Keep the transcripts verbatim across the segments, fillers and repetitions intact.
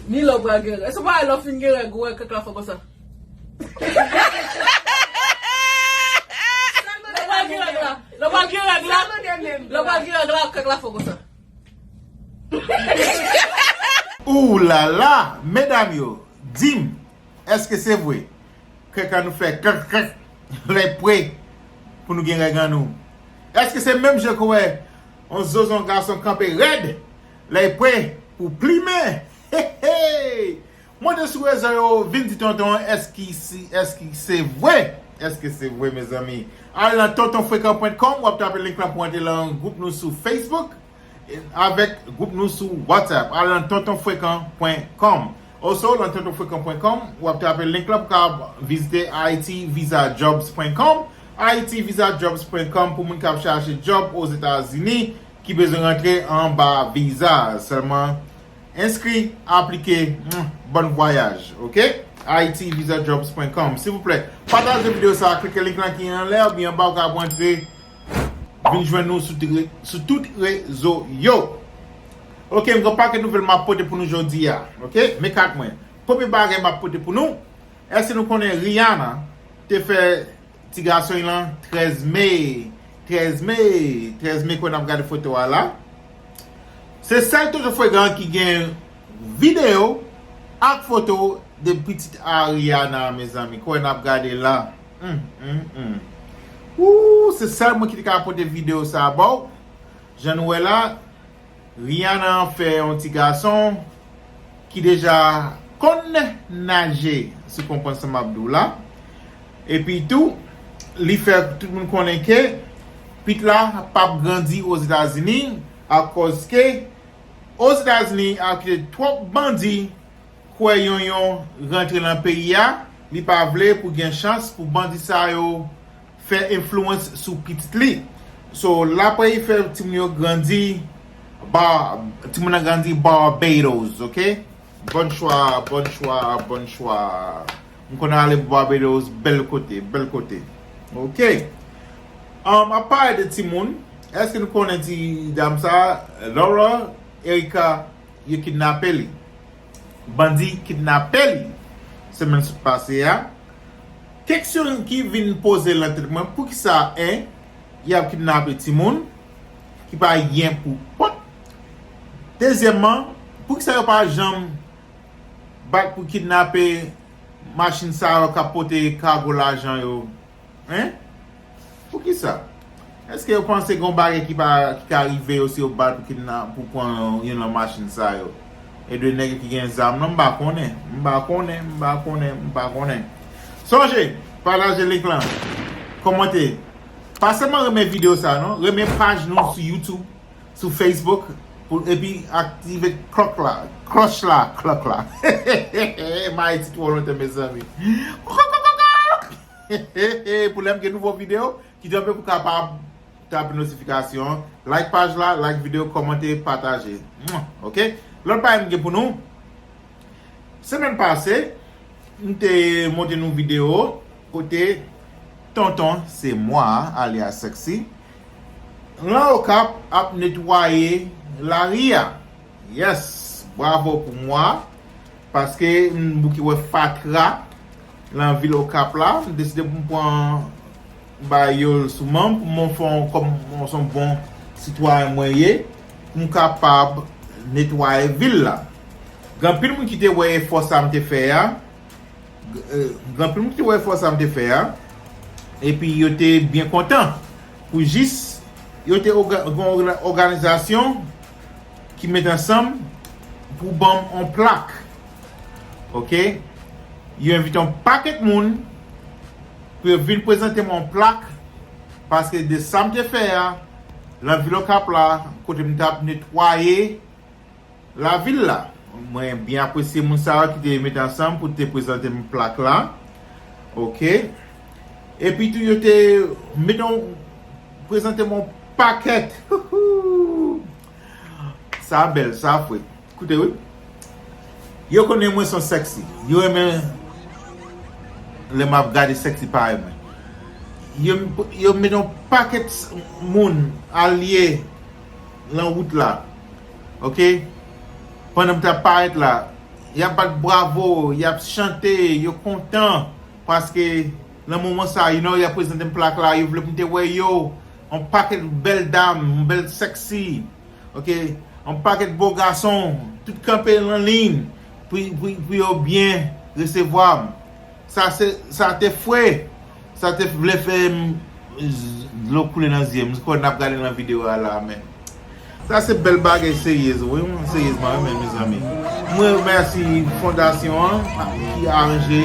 Ni lè w pral gen règ. Èske w pa wè lè w fin gen règ, ou wè kèk la fè konsa? Lè w pral gen règ la. Lè w pral gen règ la. Lè w pral gen règ la, kèk la fè konsa. Ou la la, medam yo, di m, èske se vre? Kèk an nou fè kèk kèk lè pre pou nou gen règ an nou? Èske se menm jan ke w wè yon zozo yon gason kanpe rèd lè pre pou plimen? Hey, hey! Monte sou rezo yo, vin di tonton an, èske si, èske se vre? Èske se vre, mezanmi? Ale nan tonton frekan pwen kòm, w ap tape link lan pou antre lan gwoup nou sou Facebook avèk gwoup nou sou WhatsApp. Ale nan tonton frekan pwen kòm. Also, lan tonton frekan pwen kòm, w ap tape link lan pou ka vizite Haiti Visa Jobs pwen kòm. Haiti Visa Jobs pwen kòm pou moun k ap chache djòb Ozetazini ki bezwen rantre anba viza. Sèlman enskri, aplike, hmm, bon vwayaj, oke? Haiti Visa Jobs pwen kòm. Silvouplè, pataje videyo sa a, klike link lan ki anlè oubyen anba, ou ka rantre, vin jwenn nou sou, sou tout rezo yo. Oke, m gen pakèt nouvèl m ap pote pou nou jodi a, oke? Men kat mwen. Premye bagay m ap pote pou nou, èske nou konnen Rihanna te fè ti gason l lan trèz me, trèz me, trèz me, kwen n ap gade foto a la. Se sèl tonton frekan ki gen videyo ak foto de pitit a Rihanna, mezanmi, kwen n ap gade la. Hmm, hmm, hmm. Ooh, se sèl mwen ki te ka pote videyo sa a ba w. Jan nou wè la, Rihanna fè yon ti gason ki deja konn naje, si w konprann sa m ap di w la. Epi tou, li fè tout moun konnen ke pit la p ap grandi Ozetazini, akòz ke Ozetazini ap kite twòp bandi kwè yonyon rantre lan peyi a, li pa vle pou gen chans pou bandi sa yo fè enfliyans sou pitit li. So, l ap fè timoun yo grandi, ba, timoun nan grandi Barbados, oke? Bòn chwa, bòn chwa, bòn chwa. M konn ale Barbados, bèl kote, bèl kote. Oke. Um, ap pale de timoun, èske nou konnen ti dam sa, Laura Erica, yo kidnape li? Bandi kidnape li semèn sot pase a. Keksyon ki vin poze lan tèt mwen, poukisa, en, y ap kidnape timoun ki pa gen pou kont? Dezyèmman, poukisa yo pa janm bat pou kidnape machin sa yo k ap pote kago lajan yo? Hein? Poukisa? Èske yo panse gen yon bagay ki pa, ki ka rive yo si yo bat pou kidna-, pou pran youn nan machin sa yo? E de nèg ki gen zam nan, m pa konnen. M pa konnen, m pa konnen, m pa konnen. Sonje, pataje link lan. Kòmante. Pa sèlman renmen videyo sa non, renmen paj nou sou YouTube, sou Facebook, pou, epi aktive klòk la, klòch la, klòk la. M Ayiti twò lontan, mezanmi. Pou lè m gen nouvo videyo, kite anpe pou kapab tape notifikasyon, like paj la, like videyo, kòmante, pataje. Mwah! Oke? Lòt bagay m gen pou nou, semèn pase, m te monte nou videyo kote tonton, se mwa, alyas Sexy, lan Okap ap netwaye lari a. Yes, bravo pou mwa. Paske m bouke wè fatra lan vil Okap la, m deside pou m pran bay yo sou manm pou mwen fè yon, kòm mwen se yon bon sitwayen mwen ye, pou m kapab netwaye vil la. Gen anpil moun ki te wè efò sa m te fè a, g-, eh, gen anpil moun ki te wè efò sa m te fè a, epi yo te byen kontan. Pou jis, yo te òga-, gen yon òganizasyon ki met ansanm pou ban m yon plak. Oke? Yo envite yon pakèt moun pou yo vin prezante m yon plak, paske de sa m te fè a, lan vil Okap la, kote m t ap netwaye lavil la. Mwen byen apresye moun sa yo ki te met ansanm pou te prezante m plak la. Oke? Epi tou, yo te met yon, prezante m yon pakèt. Sa bèl, sa fre. Koute wi. Yo konnen mwen se yon sexy. Yo renmen lè m ap gade sexy parèy mwen. Yo, yo met yon pakèt moun alye lan wout la. Oke? Pandan m t ap parèt la, y ap bat bravo, y ap chante, yo kontan, paske nan moman sa, you know, y ap prezante m plak la, yo vle pou m te wè yo, yon pakèt bèl dam, yon bèl sexy, ok, yon pakèt bo gason, tout kanpe nan liy pou, pou, pou yo byen resevwa m. Sa se, sa te fre. Sa te vle fè m, dlo koule nan zye m. M kwè n ap gade nan videyo a la, men. Sa se bèl bagay seryez, wi, seryezman, wi, men, mezanmi. Mwen remèsi fondasyon an ki aranje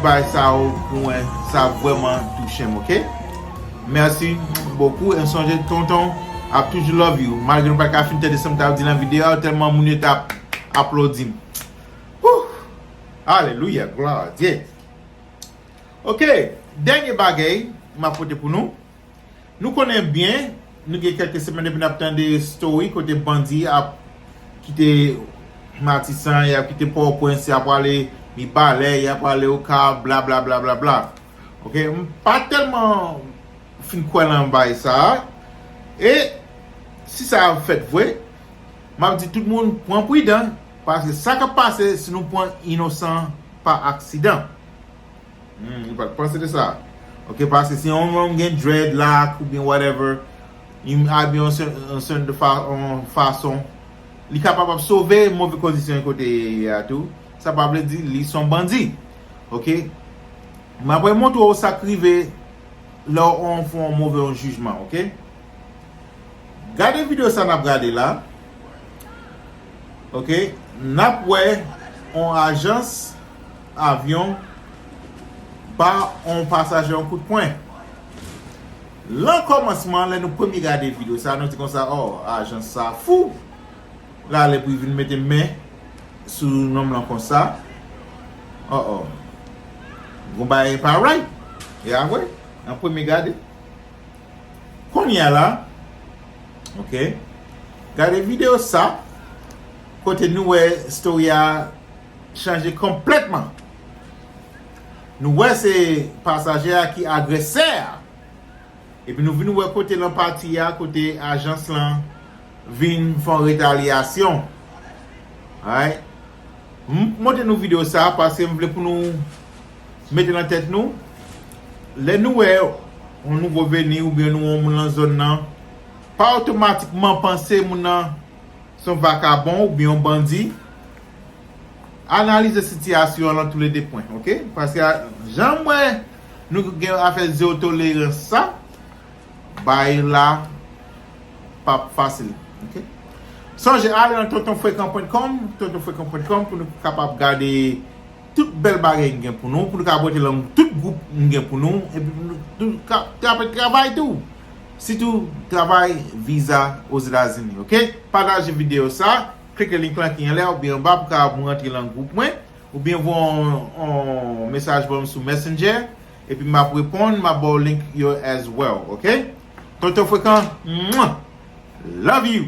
bagay sa yo pou mwen. Sa vrèman touche m, ok? Mèsi bokou. E sonje, tonton ap toujou love you. Malgre nou pa t ka fin tande sa m t ap di nan videyo a, tèlman moun yo t ap aplodi m. Woo! Alelouya, glwa a Dye. Ok, dènye bagay m ap pote pou nou. Nou konnen byen, nou gen kèlke semèn depi n ap tande story kote bandi ap kite Matisan, y ap kite Pòtoprens, y ap prale Mibalè, y ap prale Okap, bla bla bla bla bla. Ok, m pa tèlman fin kwè nan bagay sa a. E si sa ap fèt vre, m ap di tout moun pran pridan, paske sa k ap pase si nou pran inosan pa aksidan. Hmm, nou pa t panse de sa. Ok, paske si yon moun gen dreadlock oubyen whatever, li abiye yon sè- yon sèten de fa- yon fason, li kapab ap sove move kondisyon kote li ye a tou. Sa pa vle di li se yon bandi. Ok? M ap montre w sa k rive lè w fè yon move yon jijman, ok? Gade videyo sa n ap gade la. Ok? N ap wè yon ajans avyon ba yon pasaje yon kout pwen. Lan kòmansman, lè nou premye gade videyo sa, nou di konsa, "Oh, ajans sa fou." L ale pou l vin mete men sou nonm lan konsa. Oh, oh. Gon bagay pa right. E a vre, an premye gade. Kounye a la, ok, gade videyo sa, kote nou wè story a chanje konplètman. Nou wè se pasaje a ki agresè a. Epi nou vin wè kote lan pati a, kote ajans lan vin fè yon retalyasyon. Alright? M montre nou videyo sa a paske m vle pou nou mete nan tèt nou. Lè nou wè yon nouvo veni oubyen nou wè yon moun lan zòn nan, pa otomatikman panse moun nan se yon vakabon oubyen yon bandi. Analize sitiyasyon an lan toulede pwen, ok? Paske a- jan m wè nou gen afè zewo tolerans sa, bay la p ap fasil, ok? Sonje ale nan tonton frekan pwen kòm, tonton frekan pwen kòm pou nou kapab gade tout bèl bagay m gen pou nou, pou nou ka pote lan tout gwoup m gen pou nou, epi pou nou tou ka, ka travay tou. Sitou travay viza Ozetazini, ok? Pataje videyo sa, klike link lan ki anlè oubyen anba pou ka rantre lan gwoup mwen, oubyen voye yon, yon mesaj ban m sou Messenger, epi m ap reponn, m ap ba w link yo as well, ok? Tonton Frekan, mwah! Love you!